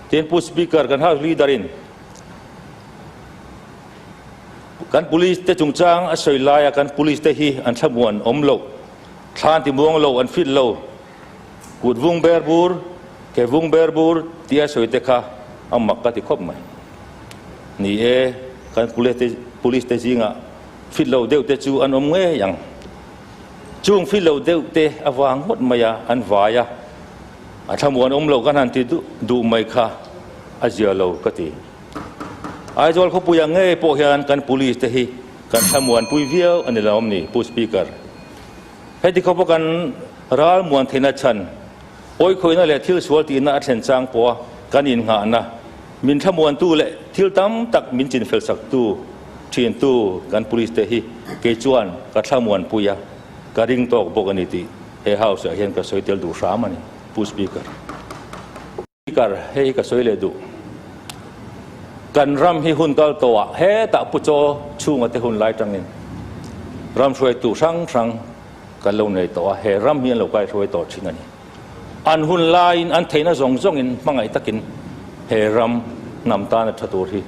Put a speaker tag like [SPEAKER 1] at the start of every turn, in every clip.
[SPEAKER 1] Tin, Pu Speaker, kan House Leader in kan Police te chungchang a sawi laia kan Police te hi an thlamuan awm loh, thla an ti muang lo, an fit lo, kut vung ber bur, ke vung ber bur tia sawi te kha a mak ka ti khawp mai. Ni e, kan Police te zingah fit lo deuh te chu an awm ngei ang. Chung fit lo deuh te avang ngawt mai a an vai a, a thlamuan awm lo kan han ti duh mai kha a zia lo ka ti. Aizawl khawpuiah ngei pawh hian kan Police te hi kan thlamuanpui viau a ni lo awm ni, Pu Speaker. Heti khawpa kan ral muan theihna chhan, awihkhawihna leh thil sual tihna a thlen chang pawha kan innghahna, min thlamuantu leh thil tam tak min chinfel saktu thintu kan Police te hi kei chuan ka thlamuanpui a, ka ring tawk bawk a ni tih he House ah hian ka sawi tel duh hram a ni, Pu Speaker. Speaker, hei hi ka sawi leh duh. Kan ram hi hun kal tawhah hetah Pu Chaw chhunga te hun lai tangin ram hruaitu hrang hrang kan lo nei tawh a, he ram hi an lo kaihruai tawh thin a ni. An hun laiin an theihna zawng zawngin hmangaih takin he ram hnam tana tha tur hi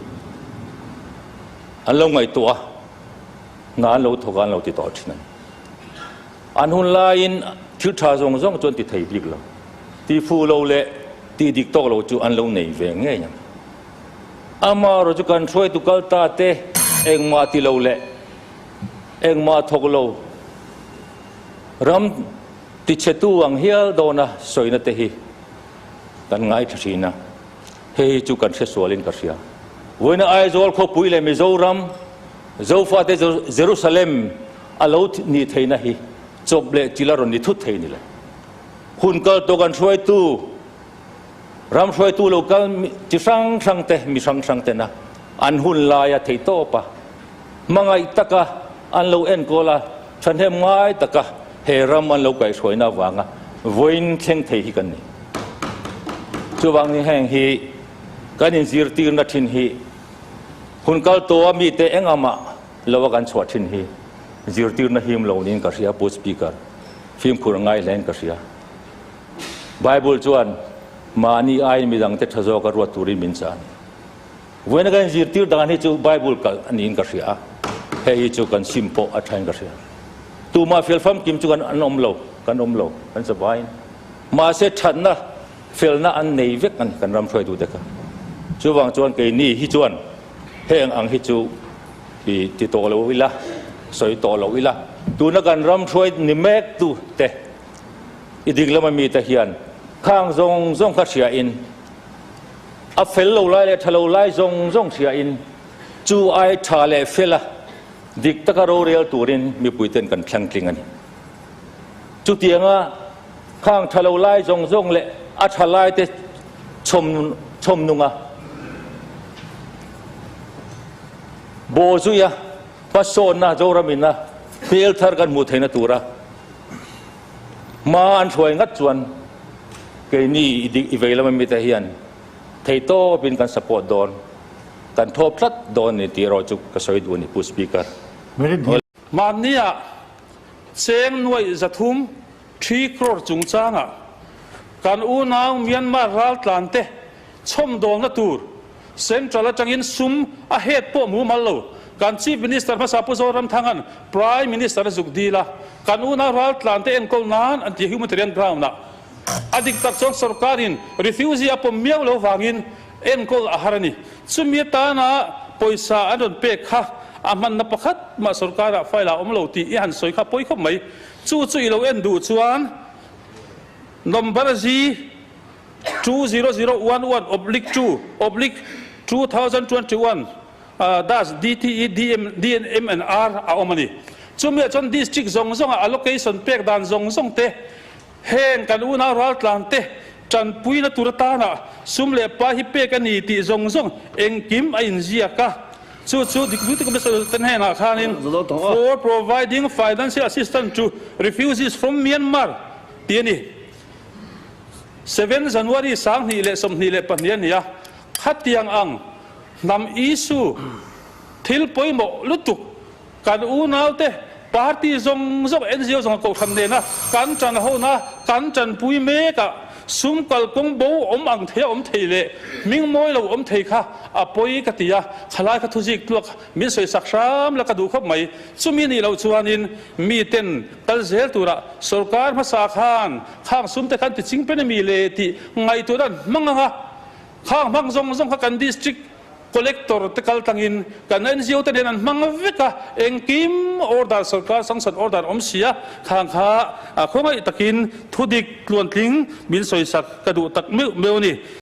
[SPEAKER 1] an lo ngaihtuah a, hna an lo thawk a, an lo ti tawh thin a ni. An hun laiin thil tha zawng zawng chu an ti thei bik lo. Ti fu lo leh ti dik tawk lo chu an lo nei ve ngei ang. Amaherawh chu kan hruaitu kal ta te engmah ti lo leh engmah thawk lo ram tichhetu ang hial dawna sawina te hi kan ngaithla thin a, hei hi chu kan hresualin ka hria. Vawiina Aizawl khawpui leh Mizoram Zofate Jerusalem a lo nih theihna hi chawp leh chil a rawn ni thut thei ni le. Hun kal tawh kan hruaitu, ram hruaitu lo kal chi hrang hrang te, mi hrang hrang tena an hun laia thei tawp a, hmangaih taka an lo enkawl a, thahnem ngai taka he ram an lo kaihhruaina avanga vawiin thleng thei hi kan ni. Chuvangin heng hi kan inzirtirna thin hi hun kal tawha mite engah lo a kan chhuah thin hi zirtirna him lo niin ka hria Pu Speaker, fimkhur ngai hlein ka hria. Bible chuan mahni aiin midangte tha zawk a ruat turin min chah a ni. Vawiina kan inzirtir dan hi chu Bible kalh a niin ka hria a, hei hi chu kan sim pawh a thain ka hria. Tumah fel famkim chu kan an awm lo, kan awm lo, kan zavaiin. Mahse thatna, felna an nei vek a ni kan ram hruaitute kha. Chuvang chuan keini hi chuan Heng ang hi chu i ti tawh lo ila, sawi tawh lo ila. Tuna kan ram hruai ni mek tu te, i dik lama mite hian khang zawng zawng kha hria in, a fel lo lai leh tha lo lai zawng zawng hria in, chu ai tha leh fela dik taka rorel turin mipui ten kan thleng tling a ni. Chutianga khang tha lo lai zawng zawng leh a tha lai te chhawm chhawm nunga baw zuia hmasawnna Zoramina hmel thar kan hmuh theihna tura hma an hruai ngat chuan keini i vei lama mite hian theihtawpin kan support dawn, kan thawp tlat dawn a ni tih erawh chu ka sawi duh a ni Pu Speaker.
[SPEAKER 2] Mahnia cheng nuaih 300, three crore, chungchangah kan unau Myanmar raltlante chhawmdawlna tur Central atangin sum a het pawh mumal lo. Kan Chief Minister hmasa Pu Zoramthanga'n Prime Minister a zuk dil a, kan unau raltlante enkawl nan an ti humanitarian ground-ah. A dik tak chuan sorkarin refugee a pawm miau lo vangin enkawl a har a ni. Chumi atana pawisa an rawn pek kha a hmanna pakhat mah sorkarah file ah awm lo tih i han sawi kha pawi khawp mai. Chu chu i lo en duh chuan number G 20011 oblique 2 oblique 2021 dash DTE DM DNM and R a awm a ni. Chumi ah chuan district zawng zawngah allocation pek dan zawng zawng te Heng kan unau raltlan te tanpuina tur atana sum leh pa hi pek a ni tih zawng zawng engkim a inziak a. Chu chu Deputy Commissioner te hnenah khanin For providing financial assistance to refugees from Myanmar tih a ni. Seven January 2022 a ni a, khatiang ang hnam issue thil pawimawh lutuk Kan unaute party zawng zawng NGO zawng kohhran nena kan tan hona kan tanpui mekah Sum kalkawng bo awm ang thei a awm thei leh hming mawi lo awm thei kha a pawi ka ti a, khalai kha thuzik tluak min sawisak hram la ka duh khawp mai. Chumi nih loh chuanin miten kal zel tura sorkar hmasa khan khang sum te khan ti ching pen ami le tih ngaihtuahna an hmang ang a, khang hmang zawng zawng kha kan district Collector te kal tlangin kan NGO te nen an hmang vek a, engkim order sorkar sanction order awm si a, khang kha khawngaih takin thudik tluantling min sawisak ka duh tak meuh meuh a ni.